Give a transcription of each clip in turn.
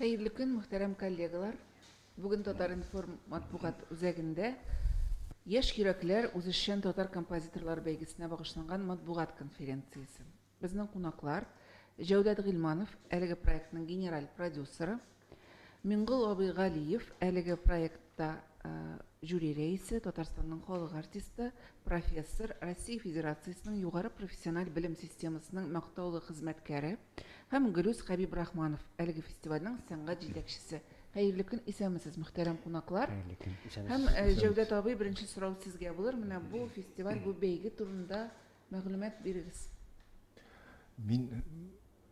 Хәерле көн, мөхтәрәм коллегалар! Бүген Татар-информ матбугат үзәгендә Яшь йөрәкләр үзешчән татар композиторлары бәйгесенә багышланган матбугат конференциясе. Безнең кунаклар, Җәүдәт Гыйльманов, әлеге проектның генераль продюсеры, Миңгол абый Галиев, әлеге проектта жюри рәисе, Татарстанның халык артисты, профессор, Россия Федерациясенең югары профессиональ белем системасының мактаулы хезмәткәре һәм Гөлүс Хәбибрахманов, әлеге фестивальнең сәнгать җитәкчесе. Хәерле көн, исәнмесез, мөхтәрәм кунаклар. Хәерле көн, исәнмесез. Һәм Җәүдәт абый, беренче сорау сезгә булыр. Менә бу фестиваль, бу бәйге турында мәгълүмат бирегез. Мин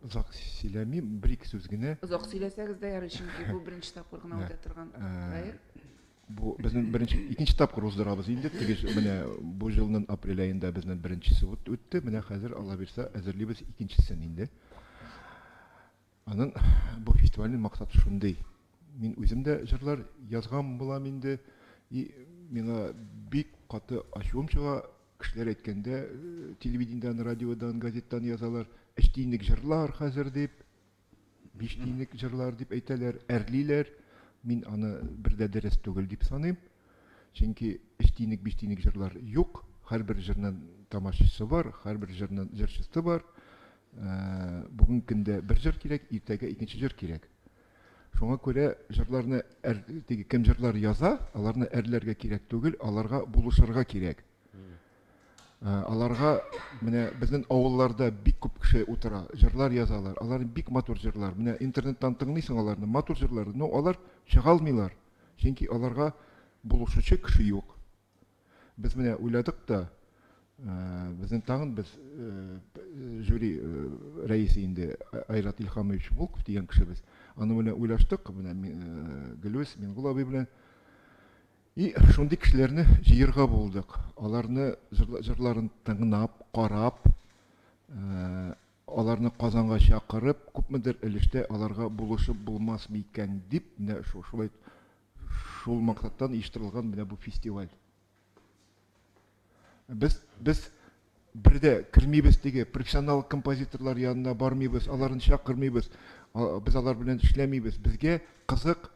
озак сөйләмим, бер-ике сүз генә. Озак сөйләсәгез дә ярый, чөнки бу беренче тапкыр гына үтә торган проект. Бу безнең беренче, икенче тапкыр уздырабыз инде. Теге менә бу елның апрель аенда безнең беренчесе үтте. Менә хәзер, Алла бирсә, әзерлибез икенчесен инде. Аның бу фестивальнең максаты шундый. Мин үзем дә җырлар язган булам инде. И миңа бик каты ачуым чыга. Кешеләр әйткәндә, телевидениедән, радиодан, газеттан язалар, өч тиенлек җырлар хәзер дип, биш тиенлек җырлар дип әйтәләр, әрлиләр. Мин аны бер дә дөрес түгел дип саныйм. Чөнки өч тиенлек, биш тиенлек җырлар юк. Һәрбер җырның тамашачысы бар, һәрбер җырның җырчысы бар. Бүгенге көндә бер җыр кирәк, иртәгә икенче җыр кирәк. Шуңа күрә җырларны теге кем җырлар яза, аларны әрләргә кирәк түгел, аларга булышырга кирәк. Аларга менә безнең авылларда бик күп кеше утыра, җырлар язалар. Алар бик матур җырлар. Менә интернеттан тыңлыйсың аларны, матур җырлар. Но алар чыга алмыйлар. Чөнки аларга булышучы кеше юк. Без менә уйладык та, безнең тагын без жюри рәисе инде Айрат Илһамович Волков дигән кешебез. Аны белән уйлаштык, менә Гөлүс Мингул абый белән. И шундый кешеләрне җыерга булдык. Аларны җырларын тыңлап, карап, аларны Казанга чакырып, күпмедер өлештә аларга булышып булмас микән дип, менә шулай шул максаттан оештырылган менә бу фестиваль. Без без бер дә кермибез теге профессионал композиторлар янына бармыйбыз, аларны чакырмыйбыз, без алар белән эшләмибез. Безгә кызык,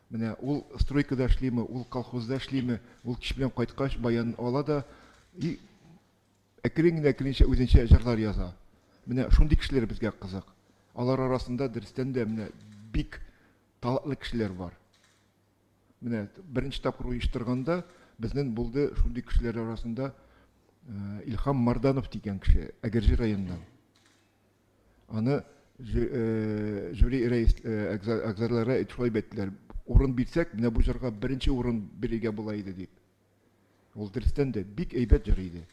менә ул стройкада эшлиме, ул колхозда эшлиме, ул кич белән кайткач баянын ала да и әкрен генә әкренчә үзенчә җырлар яза. Менә шундый кешеләр безгә кызык. Алар арасында дөрестән дә менә бик талантлы кешеләр бар. Менә беренче тапкыр оештырганда безнең булды шундый кешеләр арасында Илһам Марданов дигән кеше, Әгерҗе районыннан. Аны жюри рәис әгъзалары шулай әйттеләр. Урын бирсәк, менә бу җырга беренче урын бирергә була иде дип. Ул дөрестән дә бик әйбәт җыр иде.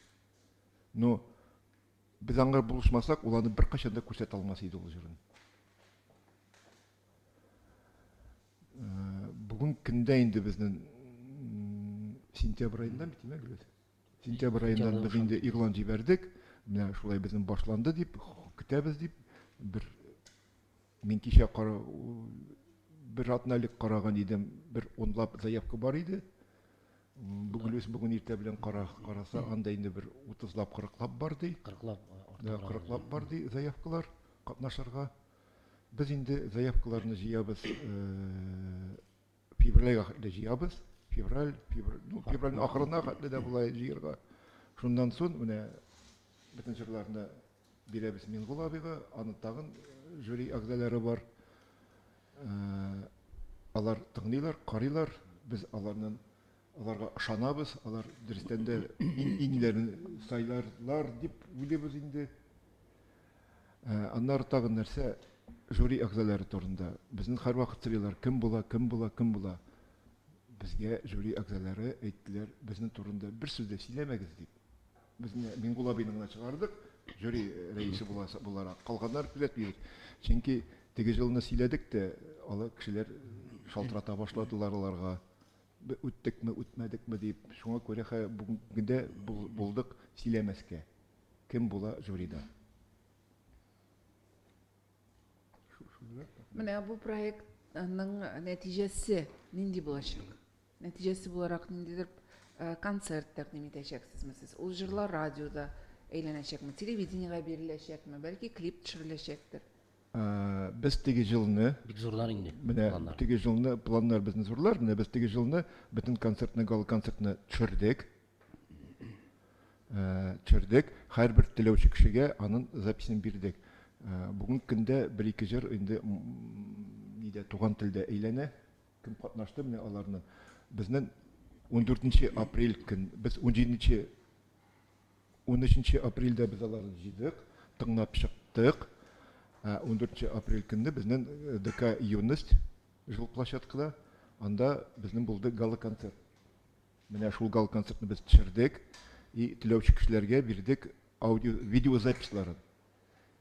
Но без аңа булышмасак, ул аны беркайчан да күрсәтә алмас иде ул җырын. Бүген көндә инде безнең сентябрь аенда бит, димәк, Сентябрь аеннан без инде игълан җибәрдек. Менә шулай безнең башланды дип, көтәбез дип. Бер мин кичә кара бер атна элек караган идем, бер унлап заявка бар иде. Бүген үз бүген иртә белән кара караса, анда инде бер утызлап, кырыклап бар ди. Кырыклап, кырыклап бар ди заявкалар катнашырга. Без инде заявкаларны җыябыз, февральгә хәтле җыябыз. Февраль, февраль, ну, февральнең ахырына хәтле дә була җыярга. Шуннан соң менә бөтен җырларны бирәбез Мингул абыйга, аны тагын жюри әгъзалары бар. Алар тыңлыйлар, карыйлар. Без аларның аларга ышанабыз, алар дөрестән дә иң иңләрен сайларлар дип уйлыйбыз инде. Аннары тагын нәрсә, жюри әгъзалары турында. Безнең һәрвакыт сорыйлар, кем була, кем була, кем була. Безгә жюри әгъзалары әйттеләр, безнең турында бер сүз дә сөйләмәгез дип. Без менә Миңгул абыйны гына чыгардык, жюри рәисе буларак. Калганнар күзәтмибез. Чөнки теге җылны сөйләдек тә, алар кешеләр шалтырата башладылар аларга. Үттекме, үтмәдекме дип. Шуңа күрә бүгенге булдык сөйләмәскә. Кем була жюрида? Менә бу проектның нәтиҗәсе нинди булачак? Нәтиҗәсе буларак ниндидер э, концерт тәкъдим итәчәксезме сез? Ул җырлар радиода әйләнәчәкме, телевидениегә биреләчәкме, бәлки клип төшереләчәктер? Без теге җылны Бик зурлар инде менә планнар. Теге җылны планнар безнең зурлар. Менә без теге җылны бөтен концертны, гала концертны төшердек. Төшердек. Һәрбер теләүче кешегә аның записен бирдек. Бүгенге көндә бер-ике җыр инде нидә туган телдә әйләнә. Кем катнашты менә аларның. Безнең 14 апрель көн, без 17 13 апрельдә без аларны җыйдык, тыңлап чыктык. 14 апрель көнне безнең ДК Юность җыл площадкада, анда безнең булды гала-концерт. Менә шул гала-концертны без төшердек и теләүче кешеләргә бирдек аудио, видеозаписьларын.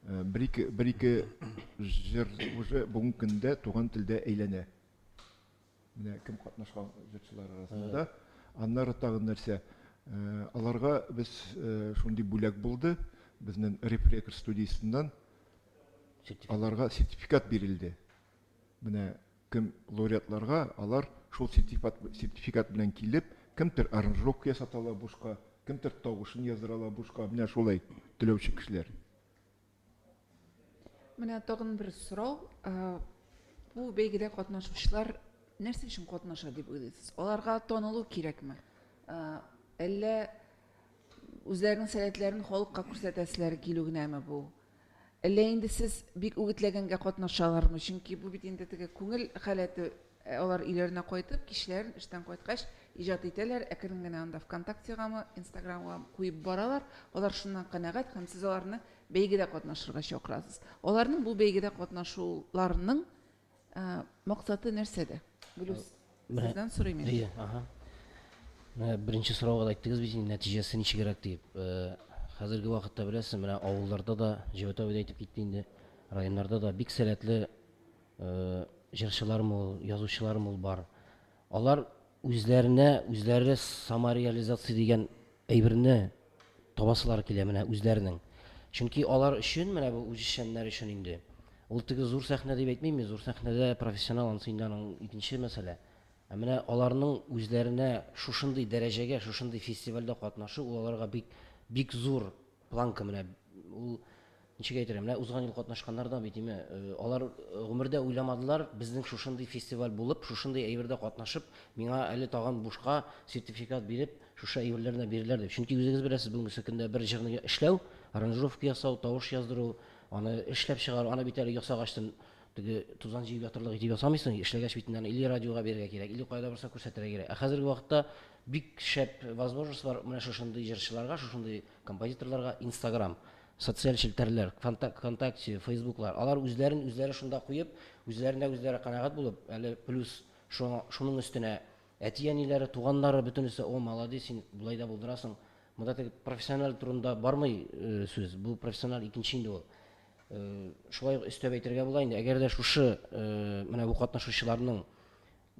Бер-ике бер-ике җыр уже бүгенге көндә туган телдә әйләнә. Менә кем катнашкан җырчылар арасында. Аннары тагын нәрсә? Аларга без шундый бүләк булды. Безнең Rip Records студиясеннән аларга сертификат бирелде. Менә кем лауреатларга, алар шул сертификат, сертификат белән килеп, кемдер аранжировка ясата ала бушка, кемдер тавышын яздыра ала бушка. Менә шулай теләүче кешеләр. Менә тагын бер сорау. Бу бәйгедә катнашучылар нәрсә өчен катнаша дип уйлыйсыз? Аларга танылу кирәкме? Әллә үзләренең сәләтләрен халыкка күрсәтәселәре килү генәме бу? Әллә инде сез бик үгетләгәнгә катнашалармы? Чөнки бу бит инде теге күңел халәте, алар өйләренә кайтып, кичләрен эштән кайткач иҗат итәләр, әкрен генә анда ВКонтактегамы, Инстаграмга куеп баралар. Алар шуннан канәгать һәм сез аларны бәйгедә катнашырга чакырасыз. Аларның бу бәйгедә катнашуларының максаты нәрсәдә? Гөлүс, сездән сорыйм инде. Әйе, аһа. Менә беренче сорауга да әйттегез бит инде, нәтиҗәсе ничегрәк дип. Хәзерге вакытта беләсез, менә авылларда да, Җәвәт абый да әйтеп китте инде, районнарда да бик сәләтле җырчылармы ул, язучылармы ул бар. Алар үзләренә үзләре самореализация дигән әйберне табасылары килә менә үзләренең. Чөнки алар өчен, менә бу үзешчәннәр өчен инде, ул теге зур сәхнә дип әйтмим мин, зур сәхнәдә профессионал, анысы инде аның икенче мәсьәлә. Ә менә аларның үзләренә шушындый дәрәҗәгә, шушындый фестивальдә катнашу, ул аларга бик, бик зур планка менә ул ничек әйтергә, менә узган ел катнашканнар да бит име, алар гомердә уйламадылар, безнең шушындый фестиваль булып, шушындый әйбердә катнашып, миңа әле тагын бушка сертификат биреп, шушы әйберләрне бирерләр дип. Чөнки үзегез беләсез, бүгенгесе көндә бер җырны эшләү, аранжировка ясау, тавыш яздыру, аны эшләп чыгару, аны бит әле ясагачтын теге тузан җыеп ятырлык итеп ясамыйсың, эшләгәч бит инде аны или радиога бирергә кирәк, или кайда барса күрсәтергә кирәк. Ә хәзерге вакытта бик шәп возможность бар менә шушындый җырчыларга, шушындый композиторларга Инстаграм, социаль челтәрләр, ВКонтакте, Фейсбуклар, алар үзләрен үзләре шунда куеп, үзләренә үзләре канәгать булып, әле плюс шуның өстенә әти-әниләре, туганнары бөтенесе, о, молодец, син болай да булдырасың. Монда теге профессиональ турында бармый сүз, бу профессиональ икенче инде ул. Шулай ук өстәп әйтергә була инде, әгәр дә шушы менә бу катнашучыларның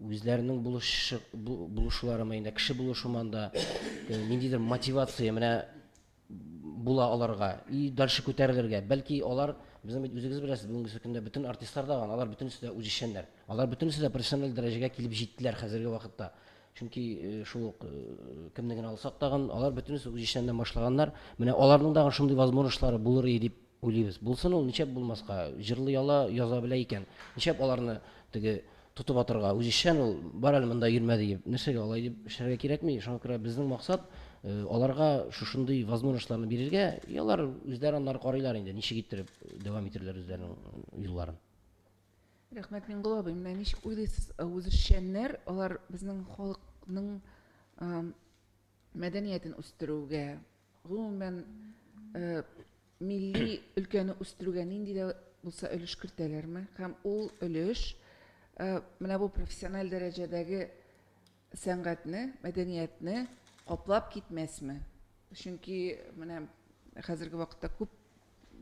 үзләренең булышы, булышуларымы инде, кеше булышумы анда, ниндидер мотивация менә була аларга и дальше күтәрелергә. Бәлки алар, безнең бит үзегез беләсез, бүгенге көндә бөтен артистлар да, алар бөтенесе дә үзешчәннәр. Алар бөтенесе дә профессиональ дәрәҗәгә килеп җиттеләр хәзерге вакытта. Чөнки шул ук кемне генә алсак тагын, алар бөтенесе үзешчәннән башлаганнар. Менә аларның дагы шундый возможностьлары булыр иде дип уйлыйбыз. Булсын ул, ничәп булмаска, җырлый ала, яза белә икән. Ничәп аларны теге тотып атырга, үзешчән ул, бар әле монда йөрмә диеп, нәрсәгә алай дип эшләргә кирәкми. Шуңа күрә безнең максат аларга шушындый возможностьларны бирергә, и алар үзләре аннары карыйлар инде, ничек иттереп дәвам итерләр үзләренең юлларын. Рәхмәт, Миңгол абый. Менә ничек уйлыйсыз, үзешчәннәр, алар безнең халыкның мәдәниятен үстерүгә, гомумән, милли өлкәне үстерүгә нинди дә булса өлеш кертәләрме? Һәм ул өлеш менә бу профессиональ дәрәҗәдәге сәнгатьне, мәдәниятне каплап китмәсме? Чөнки менә хәзерге вакытта күп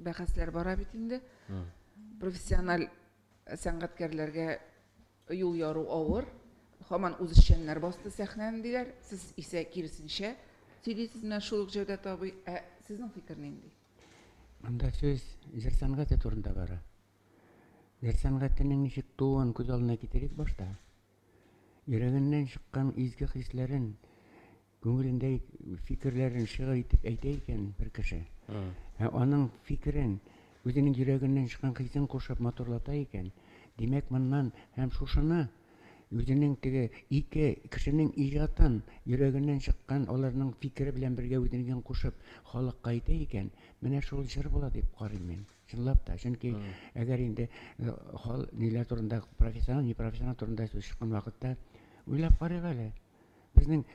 бәхәсләр бара бит инде. Профессиональ сәнгатькәрләргә Юл яру авыр. Һаман үзешчәннәр басты сәхнәне, диләр. Сез исә киресенчә сөйлисез менә шул ук Җәүдәт абый. Ә сезнең фикер нинди? Монда сүз җыр сәнгате турында бара. Җыр сәнгатенең ничек тууын күз алдына китерик башта. Йөрәгеннән чыккан изге хисләрен, күңелендәге фикерләрен шигырь итеп әйтә икән бер кеше. Ә аның фикерен үзенең йөрәгеннән чыккан хисен кушып матурлата икән, димәк, моннан һәм шушыны үзенең теге ике кешенең иҗатын йөрәгеннән чыккан аларның фикере белән бергә үзенекен кушып халыкка әйтә икән, менә шул җыр була дип карыйм мин. Чынлап та, чөнки әгәр инде хал ниләр турында профессионал, не профессионал турында сүз чыккан вакытта уйлап карыйк әле. Безнең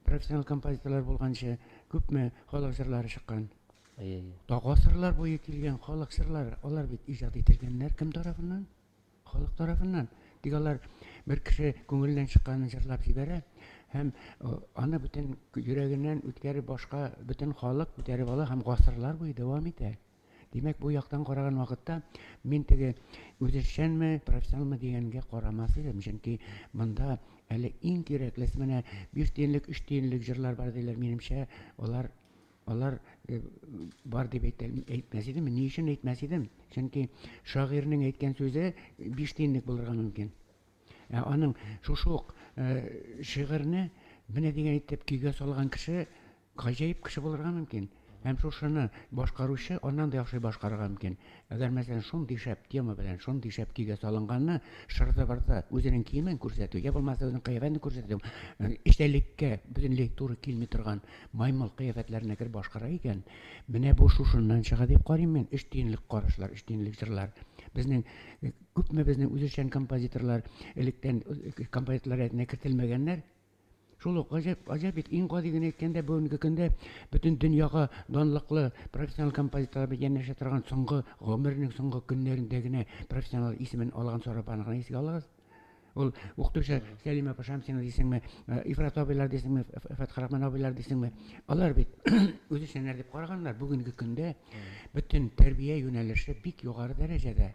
профессионал композиторлар булганчы күпме халык җырлары чыккан. Әйе, әйе. Та гасырлар буе килгән халык җырлары, алар бит иҗат ителгәннәр кем тарафыннан? Халык тарафыннан. Тик алар бер кеше күңеленнән чыкканын җырлап җибәрә һәм аны бөтен йөрәгеннән үткәреп башка бөтен халык күтәреп ала һәм гасырлар буе дәвам итә. Димәк, бу яктан караган вакытта мин теге үзешчәнме, профессионалмы дигәнгә карамас идем, чөнки монда әле иң кирәклесе менә 5 тиенлек, 3 тиенлек җырлар бар диләр, минемчә, алар Алар бар дип әйтмәс идем. Ни өчен әйтмәс идем? Чөнки шагыйрьнең әйткән сүзе 5 тиенлек булырга мөмкин. Ә аның шушы ук шигырьне менә дигән итеп көйгә салган кеше гаҗәеп кеше булырга мөмкин. Һәм шушыны башкаручы аннан да яхшы башкарырга мөмкин. Әгәр, мәсәлән, шундый шәп тема белән, шундый шәп көйгә салынганны шырды-бырды үзенең киемен күрсәтү, я булмаса үзенең кыяфәтен күрсәтү, эчтәлеккә бөтенләй туры килми торган маймыл кыяфәтләренә кереп башкара икән, менә бу шушыннан чыга дип карыйм мин, өч тиенлек карашлар, өч тиенлек җырлар. Безнең күпме безнең үзешчән композиторлар электән композиторлар рәтенә кертелмәгәннәр. Шул ук гаҗәп, гаҗәп бит, иң гади генә әйткәндә, бүгенге көндә бөтен дөньяга данлыклы профессионал композиторлар белән янәшә торган соңгы гомеренең соңгы көннәрендә генә профессионал исемен алган Сара апаны гына искә алыгыз. Ул укытучы Сәлимә апа Шәмсина дисеңме, Ифрат абыйлар дисеңме, Фәтхрахман абыйлар дисеңме, алар бит үзешчәннәр дип караганнар. Бүгенге көндә бөтен тәрбия юнәлеше бик югары дәрәҗәдә.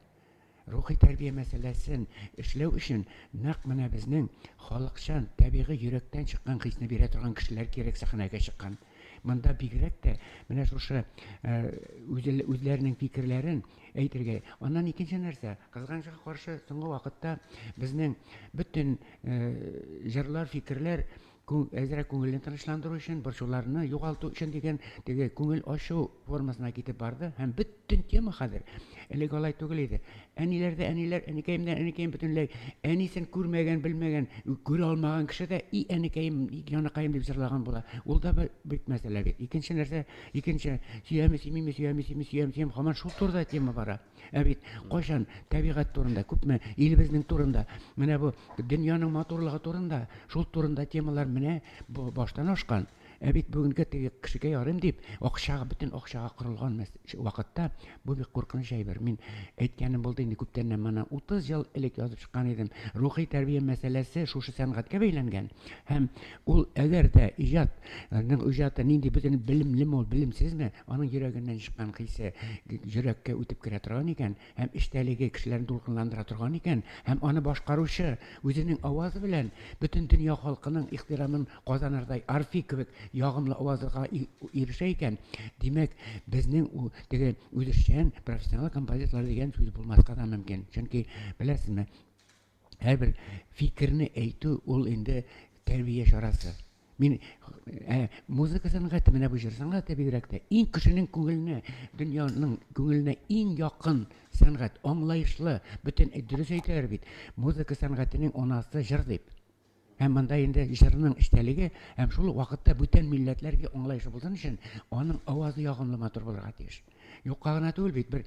Рухи тәрбия мәсьәләсен эшләү өчен нәкъ менә безнең халыкчан, табигый йөрәктән чыккан хисне бирә торган кешеләр кирәк сәхнәгә чыккан. Монда бигрәк тә менә шушы үзләренең фикерләрен әйтергә. Аннан икенче нәрсә, кызганычка каршы, соңгы вакытта безнең бөтен җырлар, фикерләр әзрәк күңелне тынычландыру өчен, борчуларны югалту өчен дигән теге күңел ачу формасына китеп барды һәм бөтен тема хәзер элек алай түгел иде. Әниләр дә әниләр, әнекәем дә әнекәем бөтенләй әнисен күрмәгән, белмәгән, күрә алмаган кеше дә и әнекәем, и җаныкаем дип җырлаган була. Ул да бер бик мәсьәлә бит. Икенче нәрсә, икенче сөяме, сөймиме, сөяме, сөйми, сөям, сөям, һаман шул турыда тема бара. Ә бит кайчан табигать турында, күпме илебезнең турында, менә бу дөньяның матурлыгы турында, шул турында темалар менә бу баштан ашкан. Ә бит бүгенге теге кешегә ярыйм дип, акчага, бөтен акчага корылган вакытта бу бик куркыныч әйбер. Мин әйткәнем булды инде күптәннән, моны 30 ел элек язып чыккан идем. Рухи тәрбия мәсьәләсе шушы сәнгатькә бәйләнгән. Һәм ул әгәр дә иҗат, иҗаты нинди бөтен белемлеме ул, белемсезме, Аның йөрәгеннән чыккан хисе йөрәккә үтеп керә торган икән һәм эчтәлеге кешеләрне дулкынландыра торган икән һәм аны башкаручы үзенең авазы белән бөтен дөнья халкының ихтирамын казанырдай Орфей кебек ягымлы авазга ирешә икән, димәк, безнең теге үзешчән профессионал композиторлар дигән сүз булмаска да мөмкин. Чөнки, беләсезме, һәрбер фикерне әйтү ул инде тәрбия чарасы. Мин ә, музыка сәнгате, менә бу җыр сәнгате бигрәк тә иң кешенең күңеленә, дөньяның күңеленә иң якын сәнгать, аңлаешлы, бөтен дөрес әйтәләр бит. Музыка сәнгатенең анасы җыр дип. Һәм монда инде җырның эчтәлеге һәм шул ук вакытта бүтән милләтләргә аңлаешлы булсын өчен аның авазы ягымлы матур булырга тиеш. Юкка гына түгел бит, бер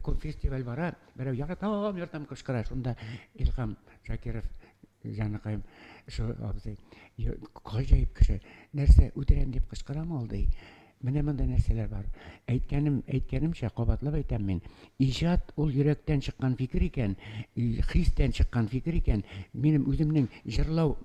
күп фестиваль бара, берәү яратам, яратам кычкыра, шунда Илһам Шакиров җаныкаем, шул абзый, гаҗәеп кеше, нәрсә үтерәм дип кычкырамы ул ди. Менә монда нәрсәләр бар. Әйткәнем, әйткәнемчә, кабатлап әйтәм мин, иҗат ул йөрәктән чыккан фикер икән, хистән чыккан фикер икән, минем үземнең җырлау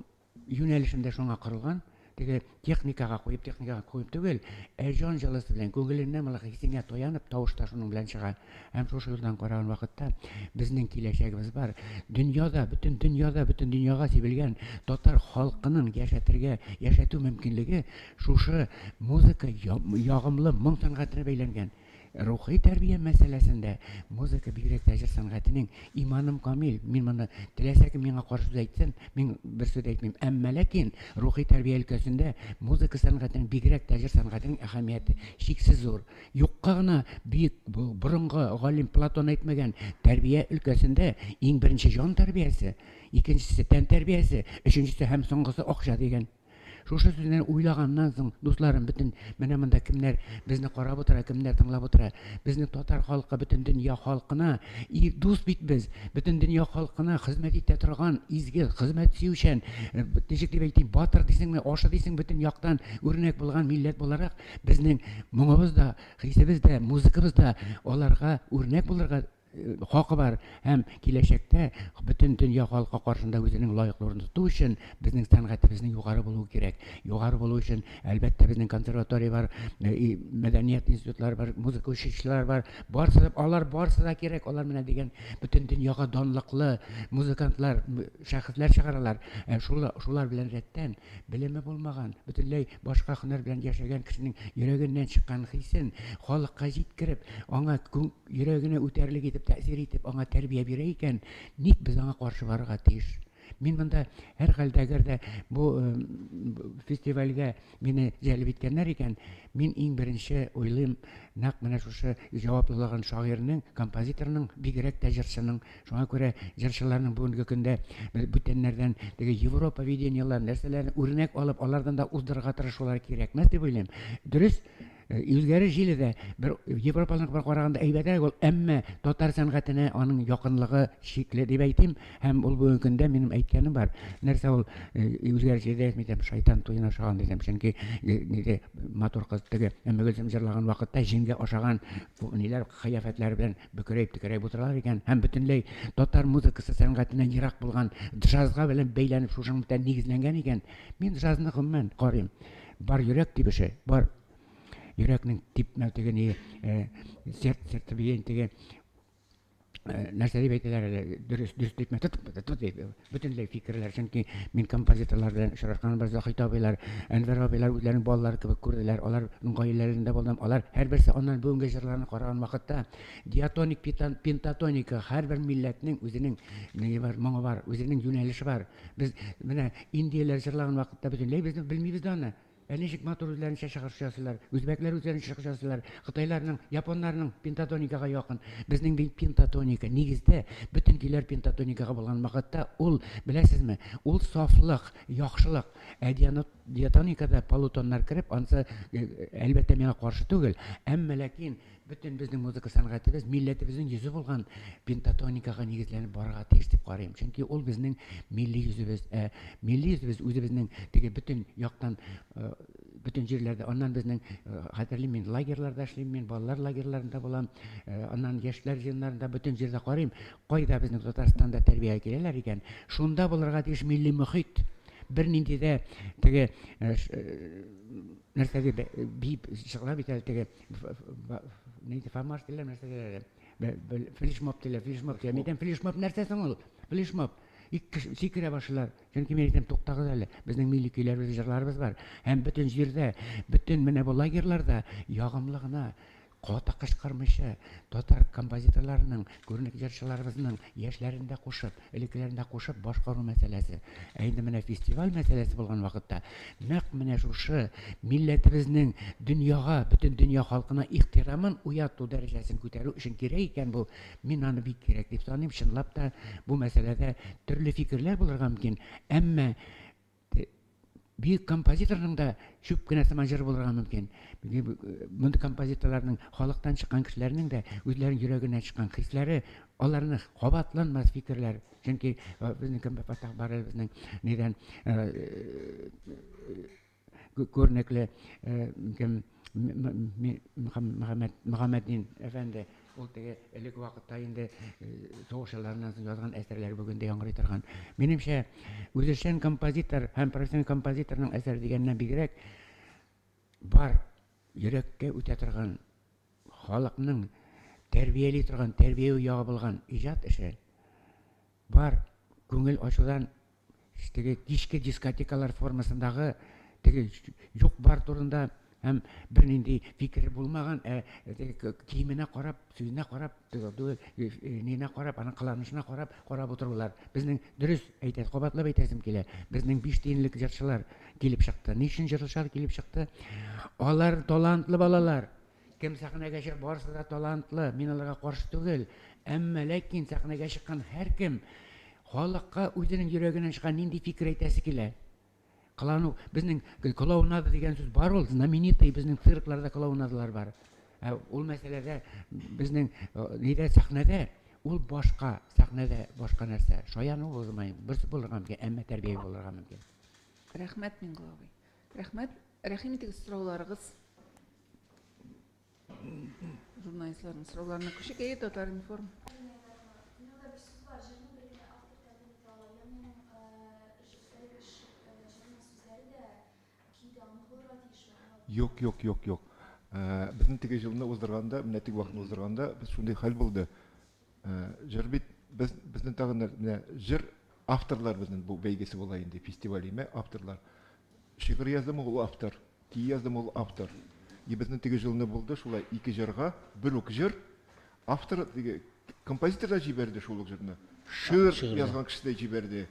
юнәлешем дә шуңа корылган. Теге техникага куеп, техникага куеп түгел, ә җан җылысы белән, күңеленнән мола хисеңә таянып, тавыш та шуның белән чыга. Һәм шушы юлдан караган вакытта безнең киләчәгебез бар. Дөньяда, бөтен дөньяда, бөтен дөньяга сибелгән татар халкының яшәтергә, яшәтү мөмкинлеге шушы музыка ягымлы моң сәнгатенә бәйләнгән. Рухи тәрбия мәсьәләсендә музыка, бигрәк тә җыр сәнгатенең, иманым камил, мин моны теләсә кем миңа каршы сүз әйтсен, мин бер сүз дә әйтмим. Әмма ләкин рухи тәрбия өлкәсендә музыка сәнгатенең, бигрәк тә җыр сәнгатенең әһәмияте чиксез зур. Юкка гына бөек борынгы галим Платон әйтмәгән, тәрбия өлкәсендә иң беренче җан тәрбиясе, икенчесе тән тәрбиясе, өченчесе һәм соңгысы акча дигән. Шушы сүзләрне уйлаганнан соң, дусларым, бөтен менә монда кемнәр безне карап утыра, кемнәр тыңлап утыра, безнең татар халкы бөтен дөнья халкына и дус бит без, бөтен дөнья халкына хезмәт итә торган изге, хезмәт сөючән, ничек дип әйтим, батыр дисеңме, ашы дисең, бөтен яктан үрнәк булган милләт буларак, безнең моңыбыз да, хисебез дә, музыкабыз да аларга үрнәк булырга хакы бар һәм киләчәктә бөтен дөнья халкы каршында үзенең лаеклы урын тоту өчен безнең сәнгатебезнең югары булуы кирәк. Югары булу өчен, әлбәттә, безнең консерватория бар, мәдәният институтлары бар, музыка училищелары бар. Барысы да, алар барысы да кирәк. Алар менә дигән бөтен дөньяга данлыклы музыкантлар, шәхесләр чыгаралар. Ә шул, шулар белән рәттән белеме булмаган, бөтенләй башка һөнәр белән яшәгән кешенең йөрәгеннән чыккан хисен халыкка җиткереп, аңа йөрәгенә үтәрлек итеп тәэсир итеп, аңа тәрбия бирә икән, ник без аңа каршы барырга тиеш? Мин монда һәрхәлдә, әгәр дә бу фестивальгә мине җәлеп иткәннәр икән, мин иң беренче уйлыйм, нәкъ менә шушы җаваплылыгын шагыйрьнең, композиторның, бигрәк тә җырчының. Шуңа күрә җырчыларның бүгенге көндә бүтәннәрдән теге Европа видениеләрен, нәрсәләрен үрнәк алып, алардан да уздырырга тырышулары кирәкмәс дип уйлыйм. Дөрес, Үзгәреш җиле дә бер Европаларныкына караганда әйбәтрәк ул, әмма татар сәнгатенә аның якынлыгы шикле дип әйтим. Һәм ул бүгенге көндә минем әйткәнем бар. Нәрсә ул үзгәреш җиле дә әйтмим, шайтан туена ошаган дидем. Чөнки ниде матур кыз теге Өммегөлсем җырлаган вакытта җенгә ошаган ниләр кыяфәтләре белән бөкрәеп төкерәеп утыралар икән. Һәм бөтенләй татар музыкасы сәнгатеннән ерак булган джазга белән бәйләнеп шушының белән нигезләнгән икән. Мин джазны гомумән карыйм. Бар йөрәк тибеше, бар йөрәкнең типмәү теге ни, сердцебиение теге нәрсә дип әйтәләр әле, дөрес, дөрес типмә, тот, тот дип, бөтенләй фикерләр. Чөнки мин композиторлар белән очрашканым бар, Заһит абыйлар, Әнвәр абыйлар үзләренең балалары кебек күрделәр, аларның гаиләләрендә булдым. Алар һәрберсе аннан бүгенге җырларны караган вакытта диатоник, пентатоника, һәрбер милләтнең үзенең ние бар, моңы бар, үзенең юнәлеше бар. Без менә индияләр җырлаган вакытта бөтенләй без белмибез дә аны. Ә ничек матур үзләренчә чыгыш ясыйлар. Үзбәкләр үзләренчә чыгыш ясыйлар. Кытайларның, японнарның пентатоникага якын. Безнең бит пентатоника. Нигездә бөтен көйләр пентатоникага булган вакытта ул, беләсезме, ул сафлык, яхшылык. Ә диатоникада полутоннар кереп, анысы, әлбәттә, миңа каршы түгел. Әмма ләкин Бөтен безнең музыка сәнгатебез милләтебезнең йөзе булган пентатоникага нигезләнеп барырга тиеш дип карыйм. Чөнки ул безнең милли йөзебез. Ә милли йөзебез үзебезнең теге бөтен яктан э, бөтен җирләрдә. Аннан безнең э, хәтерлим мин лагерьларда эшлим мин, балалар лагерьларында булам. Э, аннан яшьләр җыеннарында бөтен җирдә карыйм. Кайда безнең Татарстанда тәрбиягә киләләр икән, шунда булырга тиеш милли мохит. Бернинди дә теге нәрсә дип биеп чыгыла бит әле теге Нинди формат диләр, нәрсә диләр әле? Флешмоб диләр, флешмоб диләр. Мин әйтәм, флешмоб нәрсә соң ул? Флешмоб. Ике кеше сикерә башлыйлар. Чөнки мин әйтәм, туктагыз әле, безнең милли көйләребез, җырларыбыз бар. Һәм бөтен җирдә, бөтен менә бу лагерьларда ягымлы гына, каты кычкырмыйча, татар композиторларының, күренекле җырчыларыбызның яшьләрен дә кушып, элеккеләрен дә кушып башкару мәсьәләсе. Ә инде менә фестиваль мәсьәләсе булган вакытта, нәкъ менә шушы милләтебезнең дөньяга, бөтен дөнья халкына ихтирамын уяту дәрәҗәсен күтәрү өчен кирәк икән бу, мин аны бик кирәк дип саныйм. Чынлап та бу мәсьәләдә төрле фикерләр булырга мөмкин, әмма Бөек композиторның да чүп кенә сыман җыры булырга мөмкин. Мондый композиторларның, халыктан чыккан кешеләрнең дә үзләренең йөрәгеннән чыккан хисләре, аларны кабатланмас фикерләр. Чөнки безнең кем Фатах бар әле безнең нидән күренекле кем Мөхәммәт Мөхәммәтдин әфәнде. Ул теге элек вакытта инде сугыш елларыннан соң язган әсәрләр бүген дә яңгырый торган. Минемчә, үзешчән композитор һәм профессиональ композиторның әсәре дигәннән бигрәк, бар йөрәккә үтә торган, халыкның тәрбияли торган, тәрбияви ягы булган иҗат эше, бар күңел ачудан теге кичке дискотекалар формасындагы теге юк-бар турында. Һәм бернинди фикере булмаган, ә теге киеменә карап, сүзенә карап, түгел, нинә карап, аның кыланышына карап, карап утырулар. Безнең дөрес әйтә, кабатлап әйтәсем килә. Безнең 5 тиенлек җырчылар килеп чыкты. Ни өчен җырчылар килеп чыкты? Алар талантлы балалар. Кем сәхнәгә чыгып, барысы да талантлы, мин аларга каршы түгел. Әмма ләкин сәхнәгә чыккан һәркем халыкка үзенең йөрәгеннән чыккан нинди фикер әйтәсе килә. Кылану, безнең клоунада дигән сүз бар ул, знаменитый безнең циркларда клоунадалар бар. Ә ул мәсьәләдә безнең нидә сәхнәдә ул башка, сәхнәдә башка нәрсә. Шаяну булмый, берсе булырга мөмкин, әмма тәрбия булырга мөмкин. Рәхмәт, Миңгол абый. Рәхмәт. Рәхим итегез сорауларыгыз. Журналистларның сорауларына күчик. Әйе, Татар-информ. Юк, юк, юк, юк. Э, безнең теге җылны уздырганда, менә теге вакытны уздырганда, без шундый хәл булды. Э, җыр бит без безнең тагын менә җыр авторлар безнең бу бәйгесе була инде, фестиваль име авторлар. Шигырь яздымы ул автор, көй яздымы ул автор. И безнең теге җылны булды шулай ике җырга бер үк җыр автор теге композитор да җибәрде шул ук җырны. Шигырь язган кеше дә җибәрде.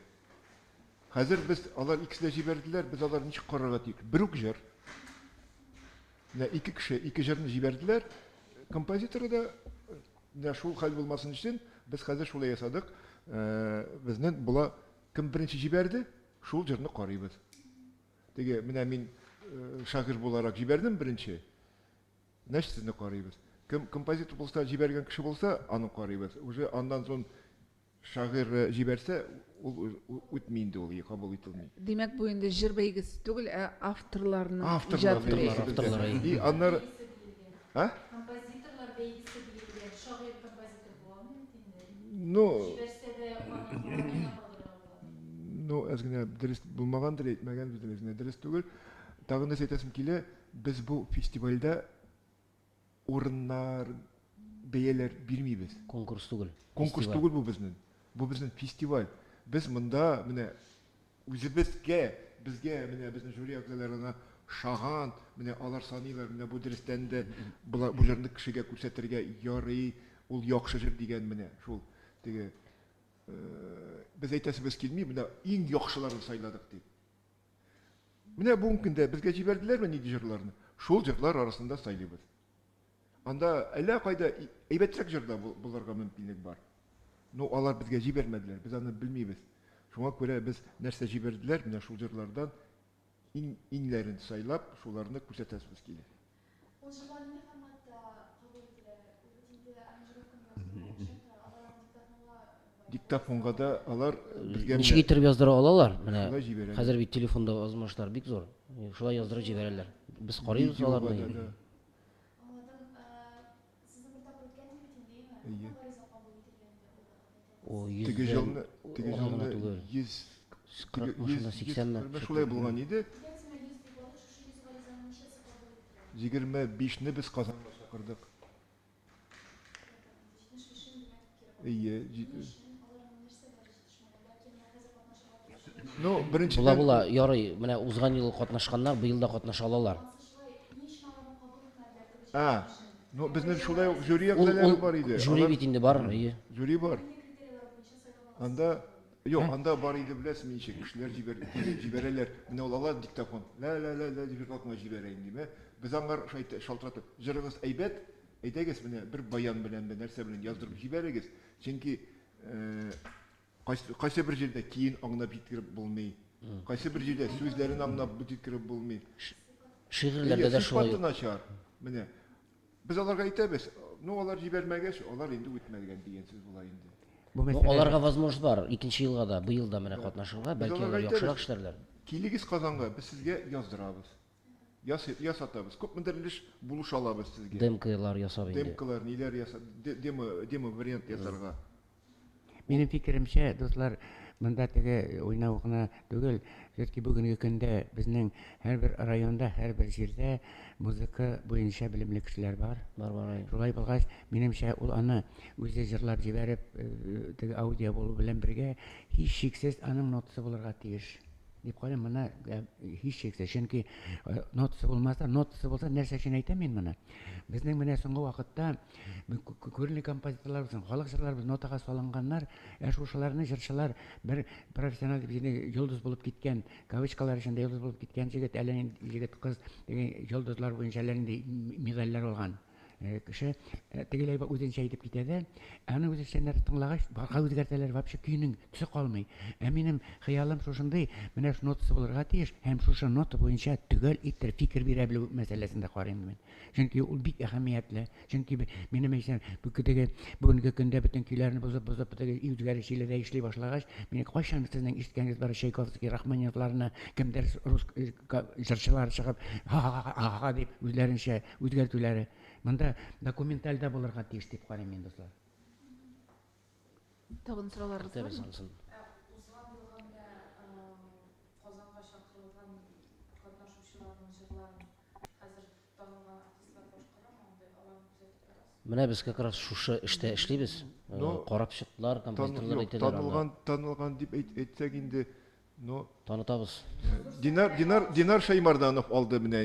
Хәзер без алар икесе дә җибәрделәр, без алар ничек карарга тиеш? Бер үк җыр. Менә ике кеше ике җырны җибәрделәр. Композиторы да менә шул хәл булмасын өчен без хәзер шулай ясадык. Э, безнең була кем беренче җибәрде, шул җырны карыйбыз. Теге менә мин э, шагыйрь буларак җибәрдем беренче. Значит, сезне карыйбыз. Кем композитор булса, җибәргән кеше булса, аны карыйбыз. Уже аннан соң шагыйрь э, җибәрсә, ул үтми инде ул, кабул ителми. Димәк, бу инде җыр бәйгесе түгел, ә авторларның Авторлар бәйгесе. Авторлар. И аннары А? Композиторлар бәйгесе диелгән, шагыйрь композитор була алмый бит инде. Ну, Җибәрсә дә аны калдырырга була. Ну, әз генә дөрес булмагандыр, әйтмәгән без әз генә дөрес түгел. Тагын нәрсә әйтәсем килә, без бу фестивальдә урыннар, бәяләр бирмибез. Конкурс түгел. Конкурс түгел бу безнең. Бу безнең фестиваль. Без монда менә үзебезгә, безгә менә безнең жюри әгъзаларына шаган, менә алар саныйлар, менә бу дөрестән дә бу җырны кешегә күрсәтергә ярый, ул яхшы җыр дигән менә шул теге без әйтәсебез килми, менә иң яхшыларын сайладык дип. Менә бүгенге көндә безгә җибәрделәрме нинди җырларны? Шул җырлар арасында сайлыйбыз. Анда әллә кайда әйбәтрәк җыр да булырга мөмкинлек бар. Ну, алар безгә җибәрмәделәр, без аны белмибез. Шуңа күрә без нәрсә җибәрделәр, менә шул җырлардан иң иңләрен сайлап, шуларны күрсәтәсебез килә. Ул җырлар нинди форматта кабул ителә? Ул бит инде аранжировканы яздыру акча тора, алар аны диктофонга бая. Диктофонга да алар безгә Ничек менә иттереп яздыра алалар? Менә шулай җибәрәләр. хәзер бит телефонда язмышлар бик зур. Шулай яздырып җибәрәләр. Без карыйбыз Видеога аларны. да, да. Аңладым. Сезнең бер тапкыр үткән иде бит инде, әйеме? Әйе. Күпме гариза кабул ителгән иде ул вакытта әйтә О, аласызмы? Теге йөздән җылны, теге алай гына җылны түгел. 100 теге 40-мы 100 шунда 80-ме 140 шулай булган иде. Әйтәсезме, 100 дип алыйк, шушы 100 гаризаның ничәсе кабул ителә? 25-не без Казанга чакырдык. 75-ен димәк кире Әйе. кайтарды. Ни өчен? Аларның нәрсәләре җитешмәгән? Бәлки менә хәзер катнашырга теләүчеләр Ну, Була беренчедән, була, ярый. Менә узган ел катнашканнар быел да катнаша алалар. Ансы шулай, ни өчен аларны кабул итмәделәр теге А, 75-ен? ну безнең шулай ук жюри Ул әгъзалары ул бар иде. жюри Алар бит инде бар, әйе. жюри бар. Нинди критерийлар буенча сайлап аласыз? Анда юк, анда бар иде беләсезме ничек, кешеләр җибәр, җибәрәләр. Менә ул ала диктофон. Ла ла ла ла дип җырлап кына җибәрә инде, мә. Без аңар шалтыратып, җырыгыз әйбәт, әйдәгез менә бер баян белән бер нәрсә белән яздырып җибәрегез. Чөнки э, кайсы, кайсы бер җирдә киен аңлап җиткереп булмый. Кайсы бер җирдә сүзләрен аңлап җиткереп булмый. Шигырьләрдә Әйе, дә шулай сыйфаты ук. начар. Менә без аларга әйтәбез, ну алар җибәрмәгәч, алар инде үтмәгән дигән сүз була инде. Бу Ну, мәсьәләдә аларга возможность бар. Икенче елга да, быел да менә катнашырга, Без бәлки аларга алар яхшырак әйтәбез, эшләрләр. Килегез Казанга, без сезгә яздырабыз. Яс, ясатабыз. Күпмедер өлеш булыша алабыз сезгә. Демкалар ясап инде. Демкалар, ниләр ясап, демо, демо вариант ясарга. Минем фикеремчә, дуслар, монда теге уйнау гына түгел, все-таки бүгенге көндә безнең һәрбер районда, һәрбер җирдә музыка буенча белемле кешеләр бар. Бар, бар, әйе. Шулай булгач, минемчә, ул аны үзе җырлап җибәреп, теге аудио булу белән бергә, һичшиксез аның нотасы булырга тиеш. Дип карыйм, моны һичшиксез. Чөнки нотасы булмаса, нотасы булса, нәрсә өчен әйтәм мин моны? Безнең менә соңгы вакытта күренекле композиторлар булсын, халык җырларыбыз нотага салынганнар, ә шушыларны җырчылар бер профессиональ дип йолдыз булып киткән, кавычкалар эчендә йолдыз булып киткән җегет, әллә нинди җегет, кыз, йолдызлар буенча әллә нинди медальләр алган. Кеше тегеләй үзенчә әйтеп китә дә, аны үзешчәннәр тыңлагач, башка үзгәртәләр, вообще көйнең төсе калмый. Ә минем хыялым шушындый, менә шу нотасы булырга тиеш, һәм шушы нота буенча төгәл иттереп фикер бирә белү мәсьәләсен дә карыйм мин. Чөнки ул бик әһәмиятле. Чөнки минем әйтсәм, теге бүгенге көндә бөтен көйләрне бозып-бозып, теге үзгәреш иле дә эшли башлагач, мин кайчан сезнең ишеткәнегез бар Чайковский, Рахманиновларны, кемдер рус җырчылар чыгып, ха-ха-ха дип үзләренчә Үзгәртүләре монда документаль дә булырга тиеш дип карыйм мин, дуслар. Тагын сорауларыгыз Көтәбез бармы? анысын. Ә узган елгы менә Казанга чакырылган катнашучыларның җырларын хәзер танылган артистлар башкарамы андый, аларны күзәтеп барасызмы? Менә без как раз шушы эштә эшлибез. Но Карап чыктылар, тан, композиторлар юк, әйтәләр анда. танылган, танылган дип әйт, әйтсәк инде, Но Танытабыз. Динар, Динар, Динар Шәймарданов алды менә,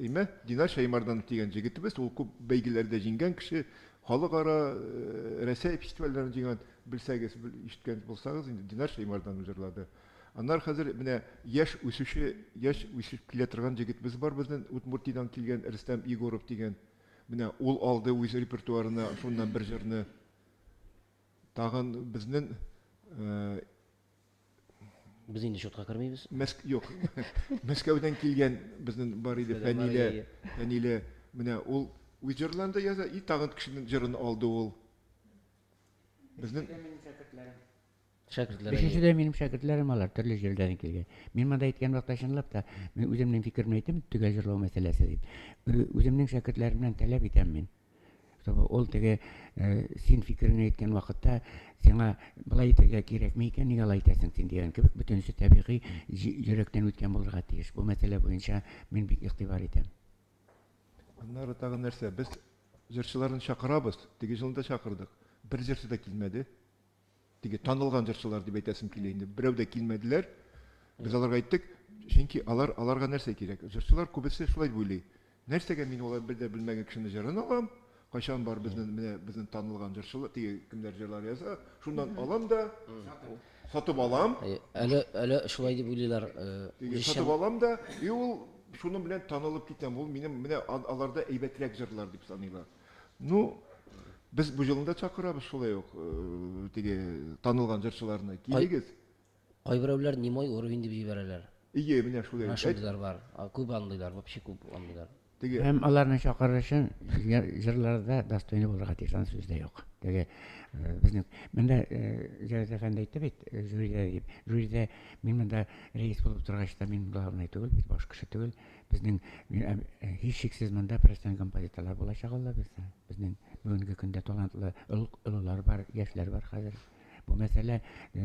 име? Динар Шәймарданов дигән җегетебез, ул күп бәйгеләрдә җиңгән кеше, халыкара, Рәсәй фестивальләрен җиңгән, белсәгез, ишеткән булсагыз инде, Динар Шәймарданов җырлады. Аннары хәзер менә яшь үсүче, яшь үсеп килә торган җегетебез бар безнең, Удмуртиядән килгән Рөстәм Егоров дигән. Менә ул алды үз репертуарына шуннан бер җырны. Тагын безнең Без инде счетка кермибез. Мәск юк. Мәскәүдән килгән безнең бар иде Фәнилә. Фәнилә менә ул үз җырларын да яза, и тагын кешенең җырын алды ул. Безнең шәкертләр. Өченче дә минем шәкертләрем алар, төрле җирләрдән килгән. Мин монда әйткән вакытта чынлап та, мин үземнең фикеремне әйтәм, төгәл җырлау мәсьәләсе дип. Үземнең шәкертләремнән таләп итәм мин. Чтобы ул теге син фикереңне әйткән вакытта сиңа болай әйтергә кирәкме икән, нигә алай әйтәсең син дигән кебек, бөтенесе табигый йөрәктән үткән булырга тиеш. Бу мәсьәлә буенча мин бик игътибар итәм. Аннары тагын нәрсә, без җырчыларны чакырабыз, теге җылны да чакырдык, бер җырчы да килмәде. Теге танылган җырчылар дип әйтәсем килә инде. Берәү дә килмәделәр. Без аларга әйттек, чөнки алар аларга нәрсә кирәк? Җырчылар күбесе шулай дип уйлый. Нәрсәгә мин алай бер дә белмәгән кешене җырын алам? Кайчан бар безнең менә безнең танылган җырчылар, теге кемнәр җырлар яза, шуннан алам да сатып алам. Әле әле шулай дип уйлыйлар. Теге сатып алам да, и ул шуның белән танылып китәм. Ул минем менә аларда әйбәтрәк җырлар дип саныйлар. Ну, без бу җылны да чакырабыз шулай ук теге танылган җырчыларны. Килегез. Кайберәүләр не мой уровень дип җибәрәләр. Ие, менә шулай. Менә шундыйлар бар. Күп андыйлар, вообще күп андыйлар. Теге. Һәм аларны чакырыр өчен җырлары да достойный булырга тиеш, анысы сүз дә юк. Теге безнең монда Җәвәт әфәнде әйтте бит, жюрида дип. Жюрида мин монда рәис булып торгач та мин главный түгел бит, баш кеше түгел. Безнең һичшиксез монда профессиональ композиторлар булачак, Алла бирсә. Безнең бүгенге көндә талантлы олылар бар, яшьләр бар хәзер. Бу мәсьәлә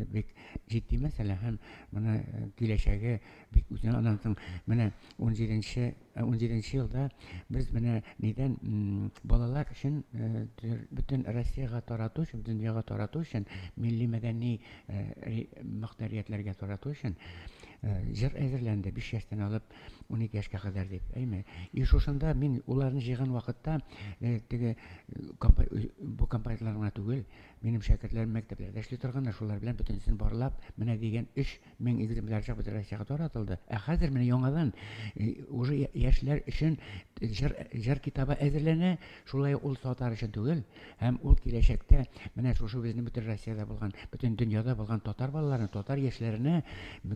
бик җитди мәсьәлә һәм моны киләчәге бик үзен аннан соң менә 17 17 елда без менә нидән балалар өчен бөтен Россиягә тарату өчен, бөтен дөньяга тарату өчен милли мәдәни мохтариятләргә тарату өчен җыр әзерләнде 5 яшьтән алып 12 яшькә кадәр дип, әйме. И шушында мин уларны җыйган вакытта теге бу композиторлар гына түгел, минем шәкертләрем мәктәпләрдә эшли торганнар, шулар белән бөтенесен барлап, менә дигән 3000 экземпляр чыгып бөтен Россиягә таратылды. Ә хәзер менә яңадан уже яшьләр өчен җыр, җыр китабы әзерләнә, шулай ул сатар өчен түгел, Һәм ул киләчәктә менә шушы безнең бөтен Россиядә булган, бөтен дөньяда булган татар балаларына, татар яшьләренә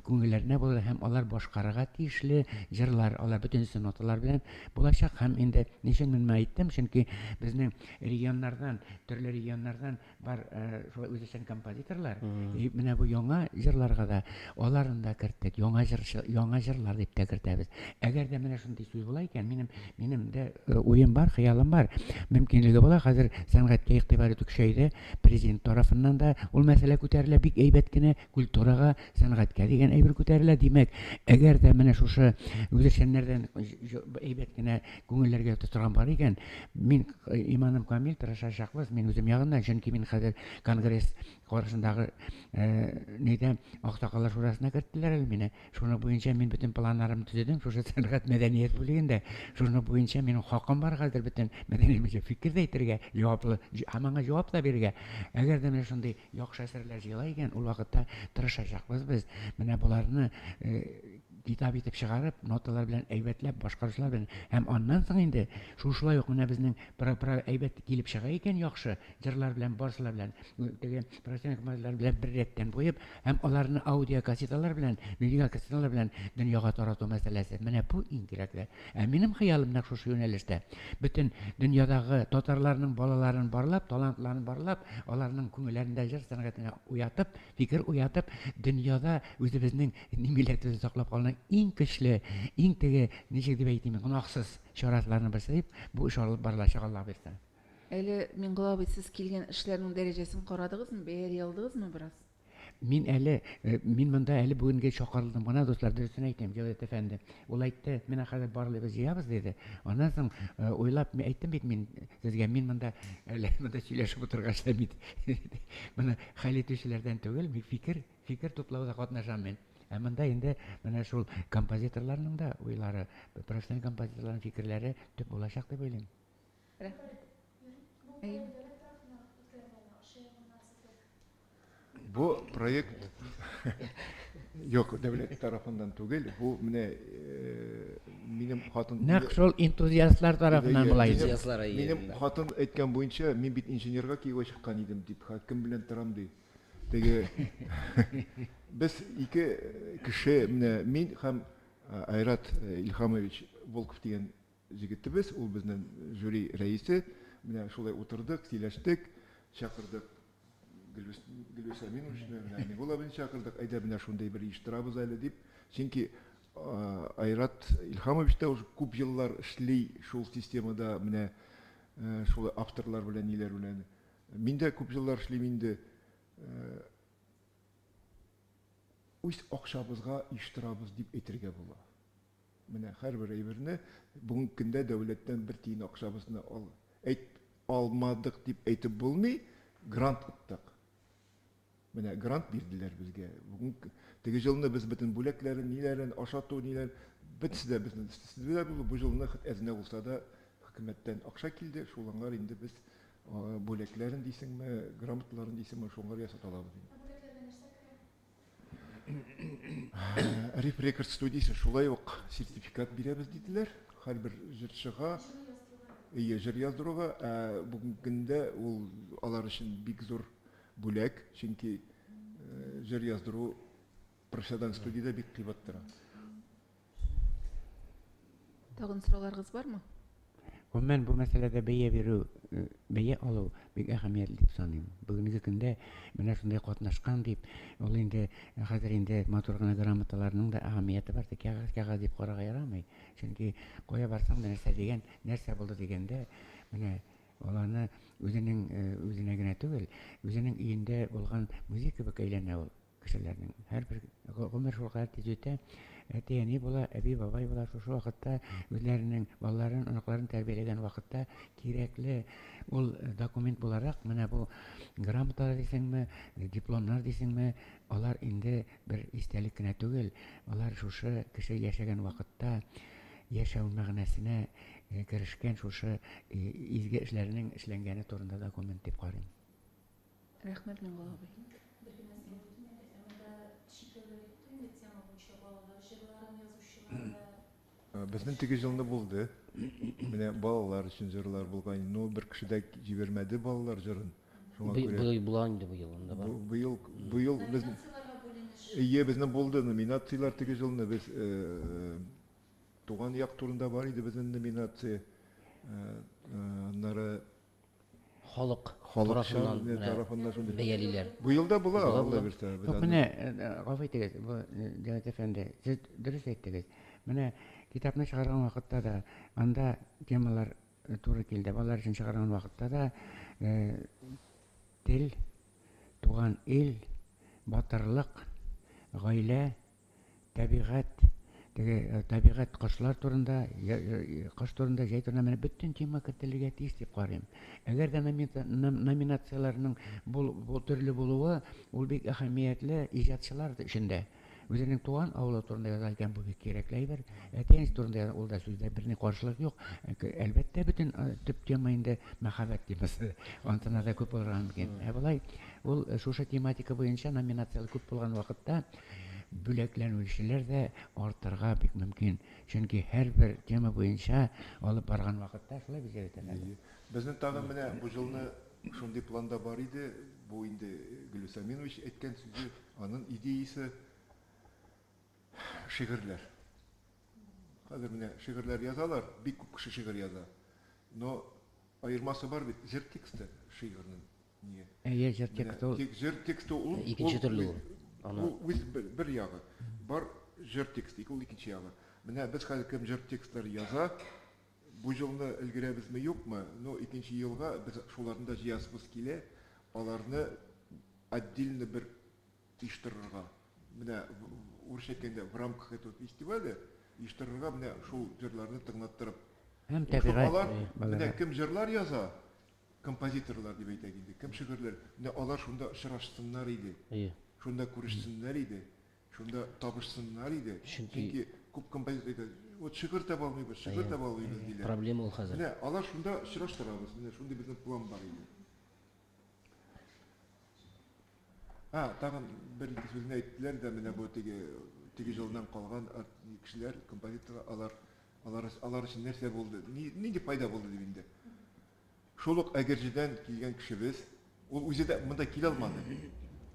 күңелләренә булыр һәм алар башкарырга тиешле җырлар, алар бөтенесе ноталар белән булачак. Һәм инде ни өчен мин моны әйттем? Чөнки безнең регионнардан, төрле регионнардан бар шулай үзешчән композиторлар. И менә бу яңа җырларга да аларны да керттек, яңа җырчы, яңа җырлар дип тә кертәбез. Әгәр дә менә шундый сүз була икән, минем минем дә Уем бар, хыялым бар. Мөмкинлеге була. Хәзер сәнгатькә игътибар итү көчәйде. Президент тарафыннан да ул мәсьәлә күтәрелә. Бик әйбәт кенә культурага, сәнгатькә дигән әйбер күтәрелә. Димәк, әгәр дә менә шушы үзешчәннәрдән әйбәт кенә күңелләргә ята торган бар икән, мин иманым камил, тырышачакбыз. Мин үзем ягыннан, чөнки мин хәзер конгресс каршындагы нидә Аксакаллар шурасына керттеләр әле мине. Шуның буенча мин бөтен планнарымны төзедем, шушы сәнгать мәдәният бүлегендә. Шуның буенча минем хакым бар хәзер бөтен мәдәният буенча фикер дә әйтергә, җаваплы, һәм аңа җавап та бирергә. Әгәр дә менә шундый яхшы әсәрләр җыела икән, ул вакытта тырышачакбыз без. Менә боларны китап итеп чыгарып, ноталар белән әйбәтләп, башкаручылар белән. Һәм аннан соң инде шушылай ук менә безнең әйбәт килеп чыга икән яхшы җырлар белән, барсылар белән, теге профессиональ композиторлар белән бер рәттән куеп, һәм аларны аудиокассеталар белән, видеокассеталар белән дөньяга тарату мәсьәләсе. Менә бу иң кирәкле. Ә минем хыялым нәкъ шушы юнәлештә. Бөтен дөньядагы татарларның балаларын барлап, талантларын барлап, аларның күңелләрендә җыр сәнгатенә уятып, фикер уятып, дөньяда үзебезнең милләтебезне саклап калуның иң көчле, иң теге, ничек дип әйтим, гөнаһсыз чараларының берсе дип, бу эш алып барылачак, Алла бирсә. Әле, Миңгол абый, сез килгән эшләрнең дәрәҗәсен карадыгызмы, бәяли алдыгызмы бераз? Мин әле, мин монда әле бүгенге чакырылдым гына, дуслар, дөресен әйтәм, Җәүдәт әфәнде. Ул әйтте, менә хәзер барлыйбыз, җыябыз, диде. Аннан соң уйлап, мин әйттем бит мин сезгә, мин монда әле монда сөйләшеп утыргач та бит моны хәл итүчеләрдән түгел, мин фикер, фикер туплауда катнашам мин. Ә монда инде менә шул композиторларның да уйлары, профессиональ композиторларның фикерләре төп булачак дип уйлыйм. Рәхмәт. Бу проект юк, дәүләт тарафыннан түгел, бу менә минем хатын Нәкъ шул энтузиастлар тарафыннан була инде. Энтузиастлар, әйе. Минем хатын әйткән буенча, мин бит инженерга кияүгә чыккан идем дип, кем белән торам ди. Теге без ике кеше, менә мин һәм Айрат Илһамович Волков дигән Җегетебез, ул безнең жюри рәисе. Менә шулай утырдык, сөйләштек, чакырдык Гөлүс, Гөлүс Әминовичны, менә Миңгол абыйны чакырдык, әйдә менә шундый бер оештырабыз әле дип. Чөнки Айрат Илһамович та уже күп еллар эшли шул системада, менә шулай авторлар белән, ниләр белән. Мин дә күп еллар эшлим инде. Үз акчабызга оештырабыз дип әйтергә була. Менә һәрбер әйберне бүгенге көндә дәүләттән бер тиен акчабызны ал, әйт, алмадык дип әйтеп булмый, грант оттык. Менә грант бирделәр безгә. Бүген теге елны без бөтен бүләкләрен, ниләрен, ашату, ниләр, бөтенесе дә безнең өстебездә булды. Бу елны хет әзенә булса да хөкүмәттән акча килде, шул аңар инде без бүләкләрен дисеңме, грамоталарын дисеңме, шуңар ясата алабыз инде. Ә бүләкләргә нәрсә керә? Риф Рекорд студиясе шулай ук сертификат бирәбез диделәр. Һәрбер җырчыга Әйе, җыр яздыруга, ә бүгенге көндә ул алар өчен бик зур бүләк, чөнки җыр яздыру профессиональ студиядә бик кыйбат тора. Тагын сорауларыгыз бармы? Гомумән, бу мәсьәләдә бәя бирү, бәя алу бик әһәмиятле дип саныйм. Бүгенге көндә менә шундый катнашкан дип, ул инде хәзер инде матур гына грамоталарның да әһәмияте бар, тик кәгазь кәгазь дип карарга ярамый. Чөнки кая барсаң да нәрсә дигән, нәрсә булды дигәндә, менә аларны үзенең үзенә генә түгел, үзенең өендә булган музей кебек әйләнә ул. Кешеләрнең һәрбер гомер шулкадәр тиз үтә. Әти-әни була, әби-бабай була. Шушы вакытта үзләренең балаларын, оныкларын тәрбияләгән вакытта кирәкле ул документ буларак менә бу грамоталар дисеңме, дипломнар дисеңме, алар инде бер истәлек кенә түгел, алар шушы кеше яшәгән вакытта яшәү мәгънәсенә керешкән шушы изге эшләрнең эшләнгәне турында документ дип карыйм. Рәхмәт, Миңгол абый. Бер генә сорау бирим әле. Ә монда чикләүләр юк инде тема буенча балалар җырларын язучылар да. Безнең теге җылны булды. Менә балалар өчен җырлар булган. Ну, бер кеше дә җибәрмәде балалар җырын. Шуңа күрә. Быел була инде быел анда бар. Быел, быел без Номинацияләргә бүленеш. Әйе, безнең булды номинацияләр теге җылны без туган як турында бар иде безнең номинация. Аннары Халык тарафыннан менә бәялиләр. Быел да була, Алла бирсә. Юк, менә, гафу итегез, бу Җәүдәт әфәнде, сез дөрес әйттегез. Менә китапны чыгарган вакытта да анда темалар туры килде. Балалар өчен чыгарган вакытта да тел, туган ил, батырлык, гаилә, табигать, теге табигать, кошлар турында, кош турында, җәй турында менә бөтен тема кертелергә тиеш дип карыйм. Әгәр дә номинацияләрнең бу төрле булуы, ул бик әһәмиятле иҗатчылар өчен дә. Үзенең туган авылы турында яза икән, бу бик кирәкле әйбер. Әти-әнисе турында яза, ул да сүздә берни каршылык юк. Әлбәттә, бөтен төп тема инде мәхәббәт темасы. Ансына да күп булырга мөмкин. Ә болай ул шушы тематика буенча номинацияләр күп булган вакытта бүләкләнүчеләр дә артырга бик мөмкин. Чөнки һәрбер тема буенча алып барган вакытта шулай бит, Җәвит әфәнде? Безнең тагын менә бу җылны шундый планда бар иде, бу инде Гөлүс Аминович әйткән сүзе, аның идеясе, шигырьләр. Хәзер менә шигырьләр язалар, бик күп кеше шигырь яза. Но аермасы бар бит, җыр тексты шигырьнең ние. Әйе, җыр тексты ул. Тик җыр тексты ул икенче төрле ул. Ул үз бер ягы. Бар җыр тексты, ул икенче ягы. Менә без хәзер кем җыр текстлары яза, бу елны өлгерәбезме, юкмы, но икенче елга без шуларны да җыясыбыз килә, аларны отдельно бер оештырырга. Менә урысча әйткәндә, в рамках этого фестиваля оештырырга менә шул җырларны тыңлаттырып. Һәм табигать. Алар, менә кем җырлар яза, композиторлар дип әйтәк инде, кем шигырьләр, менә алар шунда очрашсыннар иде. Шунда күрешсеннәр иде. Шунда табышсыннар иде. Чөнки күп композитор әйтә, вот шигырь таба алмыйбыз, шигырь таба алмыйбыз диләр. Проблема ул хәзер. Менә алар шунда очраштырабыз. Менә шундый безнең план бар иде. А, тагын бер-ике сүзне әйттеләр дә, менә бу теге теге җылдан калган кешеләр, композиторлар, алар алар алар өчен нәрсә булды, нинди файда булды дип инде. Шул ук Әгерҗедән килгән кешебез, ул үзе дә монда килә алмады.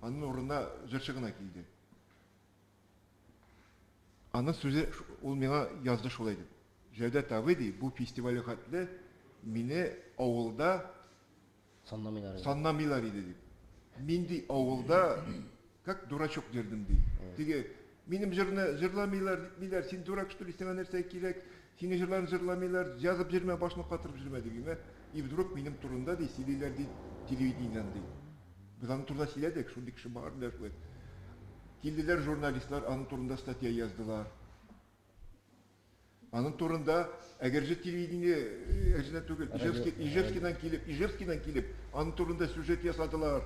Аның урынына җырчы гына килде. Аның сүзе, ул миңа язды шулай дип. Җәүдәт абый ди, бу фестивальгә хәтле мине авылда саннамыйлар иде. Саннамыйлар иде дип. Мин ди авылда как дурачок йөрдем ди. Теге минем җырны җырламыйлар, нитмиләр, син дурак что ли, сиңа нәрсә кирәк? Синең җырларны җырламыйлар, язып йөрмә, башны катырып йөрмә дип, име? И вдруг минем турында ди сөйлиләр ди телевидениедән ди. Без аның турында сөйләдек, шундый кеше бар диләр шулай. Килделәр журналистлар, аның турында статья яздылар. Аның турында Әгерҗе телевидение, Әгерҗедән түгел, Ижевский, Ижевскийдан килеп, Ижевскийдан килеп, аның турында сюжет ясадылар.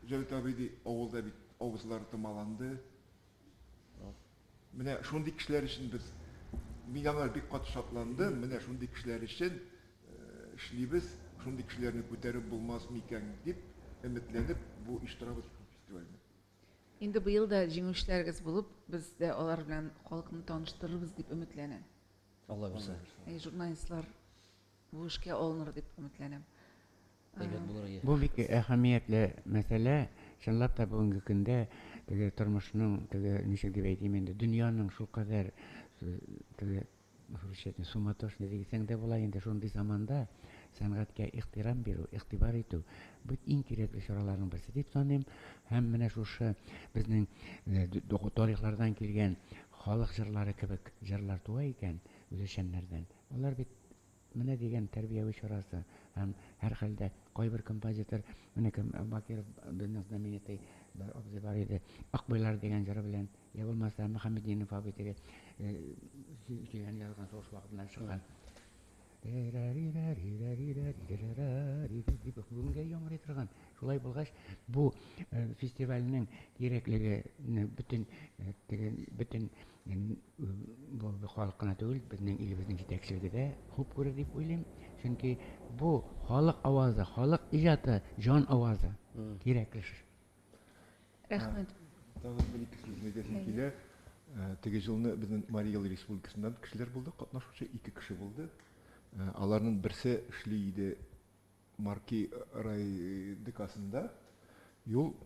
Җәвит абый ди, авылда бит авызлары томаланды. Менә шундый кешеләр өчен без, мин аңа бик каты шатландым, менә шундый кешеләр өчен эшлибез, шундый кешеләрне күтәреп булмас микән дип өметләнеп бу оештырабыз бу фестивальне. Инде быел да җиңүчеләрегез булып, без дә алар белән халыкны таныштырырбыз дип өметләнәм. Алла бирсә. Әй, журналистлар бу эшкә алыныр дип өметләнәм. Әйбәт булыр иде. Бу бик әһәмиятле мәсьәлә. Чынлап та бүгенге көндә теге тормышның, теге ничек дип әйтим инде, дөньяның шулкадәр теге русча суматошный дисәң дә була инде, шундый заманда сәнгатькә ихтирам бирү, игътибар итү бу иң кирәкле чараларның берсе дип саныйм. Һәм менә шушы безнең тарихлардан килгән халык җырлары кебек җырлар туа икән үзешчәннәрдән. Алар бит менә дигән тәрбияви чарасы. Һәм һәрхәлдә кайбер композитор, менә кем Бакиров безнең знаменитый бер абзый бар иде, Акбайлар дигән җыры белән, я булмаса Мөхәммәтдинов абый теге сөйләгән язган сугыш вакытыннан чыккан. Дип бүгенгә яңгырый торган. Шулай булгач, бу фестивальнең кирәклеге бөтен теге бөтен бу халык кына түгел, безнең илебезнең җитәкчелеге дә хуп күрер дип уйлыйм. Чөнки бу халык авазы, халык иҗаты, җан авазы кирәкле. Рәхмәт. Тагын бер-ике сүз әйтәсем килә. Теге елны безнең Марий Эл Республикасыннан кешеләр булды, катнашучы ике кеше булды. Аларның берсе эшли иде Марки рай ДКсында. Юл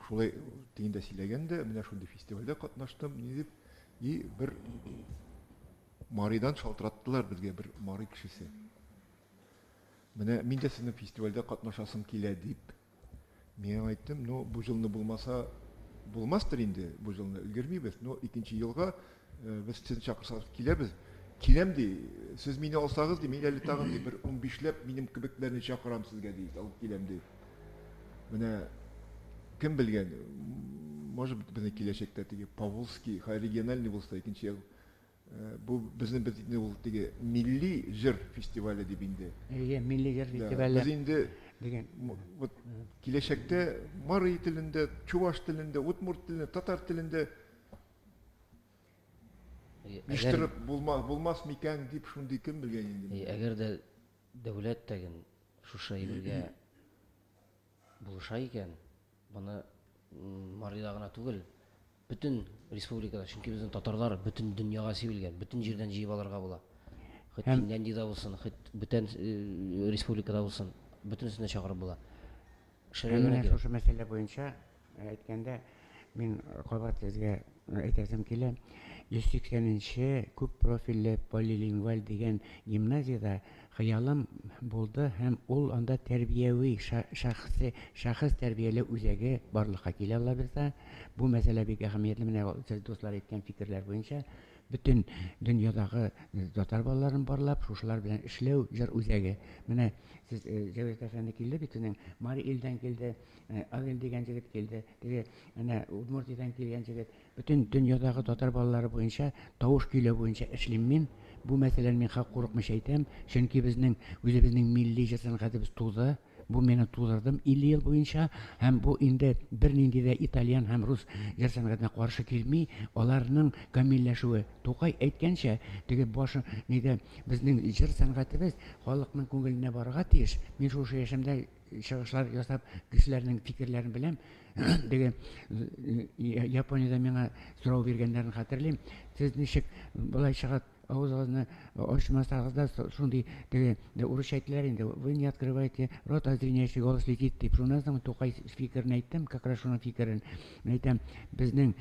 шулай тегендә сөйләгән дә, менә шундый фестивальдә катнаштым, ни дип. И бер Маридан шалтыраттылар безгә бер мари кешесе. Менә мин дә сезнең фестивальдә катнашасым килә дип. Мин әйттем, ну, бу елны булмаса, булмастыр инде, бу елны өлгермибез, но икенче елга без сезне чакырсак киләбез. Киләм ди, сез мине алсагыз ди, мин әле тагын ди, бер 15ләп минем кебекләрне чакырам сезгә ди, алып киләм ди. Менә кем белгән, может быть, безнең киләчәктә теге Павловский, региональный булса, икенче ел. Бу безнең без инде ул теге милли җыр фестивале дип инде. Әйе, милли җыр фестивале. Без инде дигән вот киләчәктә мари телендә, чуваш телендә, удмурт телендә, татар телендә оештырып булмас, булмас микән дип шундый кем белгән инде. Әгәр дә дәүләт тәген шушы әйбергә булыша икән, моны Марида гына түгел, бөтен республикада, чөнки безнең татарлар бөтен дөньяга сибелгән, бөтен җирдән җыеп алырга була. Хоть Финляндиядә булсын, хоть бүтән республикада булсын, бөтенесен дә чакырып була. Эшләргә генә кирәк. Шушы мәсьәлә буенча әйткәндә, мин кабат сезгә әйтәсем килә, 180 нче күп профильле полилингваль дигән гимназиядә хыялым булды һәм ул анда тәрбияви шәхесе шәхес тәрбияләү үзәге барлыкка килә алла бирса. Бу мәсьәлә бик әһәмиятле, менә сез дуслар әйткән фикерләр буенча бөтен дөньядагы татар балаларын барлап, шушылар белән эшләү җыр үзәге. Менә сез Җәүдәт әфәнде килде бит сезнең, Мари Илдән килде, Авель дигән җегет килде, теге әнә Удмуртиядән килгән җегет. Бөтен дөньядагы татар балалары буенча тавыш көйләү буенча эшлим мин. Бу мәсьәләне мин хак курыкмыйча әйтәм, чөнки безнең үзебезнең милли җыр сәнгатебез туды. Бу мени тудырдым 50 ел буенча һәм бу инде бернинди дә итальян һәм рус җыр сәнгатенә каршы килми, аларның камилләшүе. Тукай әйткәнчә, теге башы нидә безнең җыр сәнгатебез халыкның күңеленә барырга тиеш. Мин шушы яшемдә чыгышлар ясап кешеләрнең фикерләрен беләм. Теге Япониядә миңа сорау биргәннәрен хәтерлим. Сез ничек болай чыга авызыгызны ачмасагыз да шундый теге урысча әйтәләр инде, вы не открываете рот, а звенящий голос летит дип. Шуннан соң Тукай фикерен әйттем, как раз шуның фикерен. Мин әйтәм, безнең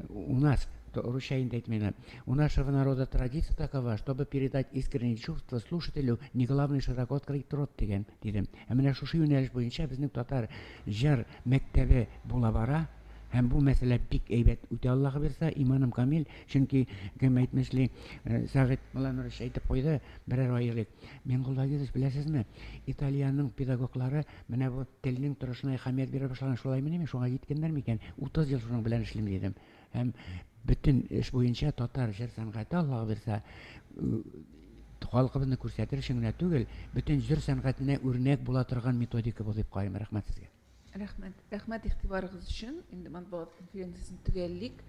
у нас русча инде әйтмим, у нашего народа традиция такова, чтобы передать искренние чувства слушателю, не главное широко открыть рот дигән, дидем. Ә менә шушы юнәлеш буенча безнең татар җыр мәктәбе була бара. Һәм бу мәсьәлә бик әйбәт үтә Аллаһы бирса, иманым камил, чөнки кем әйтмешли, Сәгыйть Мулланурович әйтеп куйды берәр ай элек. Миңгол Вагизович, беләсезме, Италиянең педагоглары менә бу телнең торышына әһәмият бирә башлаган, шулаймыни, мин шуңа җиткәннәр микән? 30 ел шуның белән эшлим, дидем. Һәм бөтен эш буенча татар җыр сәнгате, Аллаһы бирса, халкыбызны күрсәтер өчен генә түгел, бөтен җыр сәнгатенә үрнәк була торган методика бу дип карыйм. Рәхмәт сезгә. Рәхмәт. Рәхмәт игътибарыгыз өчен. Инде матбугат конференциясен төгәллик.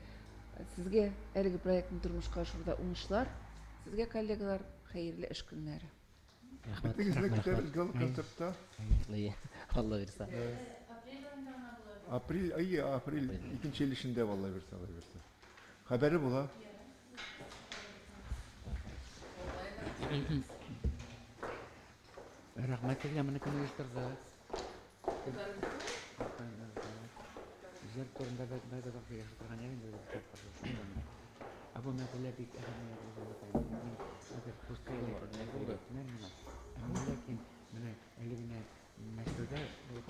Сезгә әлеге проектны тормышка ашыруда уңышлар. Сезгә, коллегалар, хәерле эш көннәре. Рәхмәт. Бөтегезне көтәбез гала-концертта. Алла бирса. Апрель аенда гына була. Апрель, әйе, апрель икенче өлешендә, Алла бирса, Алла бирса. Хәбәре була. Рәхмәт сезгә, моны кем оештырды? Җыр турында бер бер озак сөйләшеп торган идем, инде без турында. Ә бу мәсьәлә бик әһәмиятле булып Мин хәзер курска әйтмәм моны. Әмма ләкин менә әле генә Мәскәүдә булып